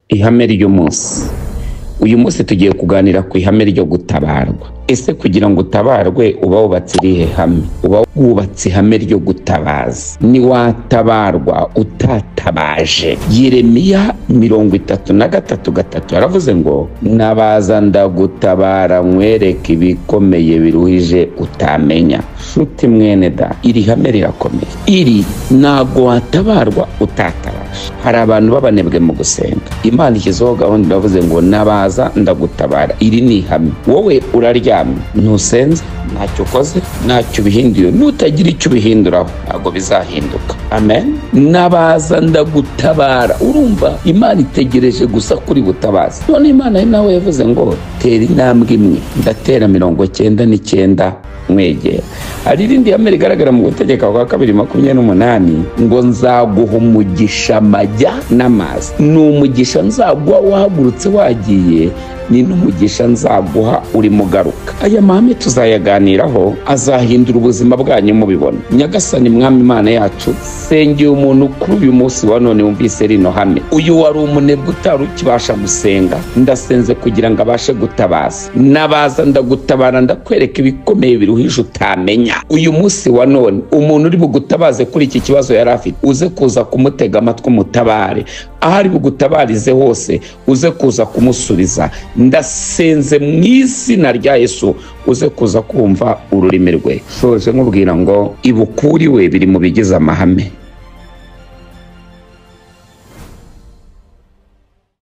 Ihame ry'umunsi. Uyu munsi tugiye kuganira ku ihame ryo gutabarwa. Ese kugira ngo utabarwe uba wubatse irihe hame? Uba wubatse ihame ryo gutabaza. Ntiwatabarwa utatabaje. Yeremiya 33:3 yaravuze ngo nabaza ndagutabara nkwereke ibikomeye biruhije utamenya. Shuti mwene da, iri hame rirakomeye. Iri ntabwo watabarwa utatabaje. Hari abantu b'abanebwe mu gusenga. Imana ishyizeho gahunda iravuze ngo nabaza ndagutabara. Iri ni ihame. Wowe uraryamye, ntusenze, ntacyo ukoze, ntacyo ubihinduye, nutagira icyo ubihinduraho ntabwo bizahinduka. Amen. Nabaza ndagutabara. Urumva Imana itegereje gusa kuri butabazi. None Imana nawe yavuze ngo tera intambwe imwe, ndatera 99 mwegera. Hari irindi hame rigaragara mu Gutegeka kwa Kabiri 28 ngo nzaguha umugisha amajya n'amazi. Ni umugisha nzaguha wahagurutse wagiye, ni n'umugisha nzaguha uri mugaruka. Aya mahame tuzayaganiraho, azahindura ubuzima bwanyu mubibona. Nyagasani Mwami Imana yacu, sengeye umuntu kuri uyu munsi wa none wumvise rino hame. Uyu wari umunebwe utari ukibasha gusenga, ndasenze kugira ngo abashe gutabaza. Nabaza ndagutabara, ndakwereka ibikomeye biruhije utamenya. Uyu munsi wa none umuntu uri bugutabaze kuri iki kibazo yari afite, uze kuza kumutega amatwi umutabare. Ahari bugutabarize hose uze kuza kumusubiza. Ndasenze mu izina rya Yesu uze kuza kumva ururimi rwe. Soje nkubwira ngo ibukuriwe biri mu bigize amahame.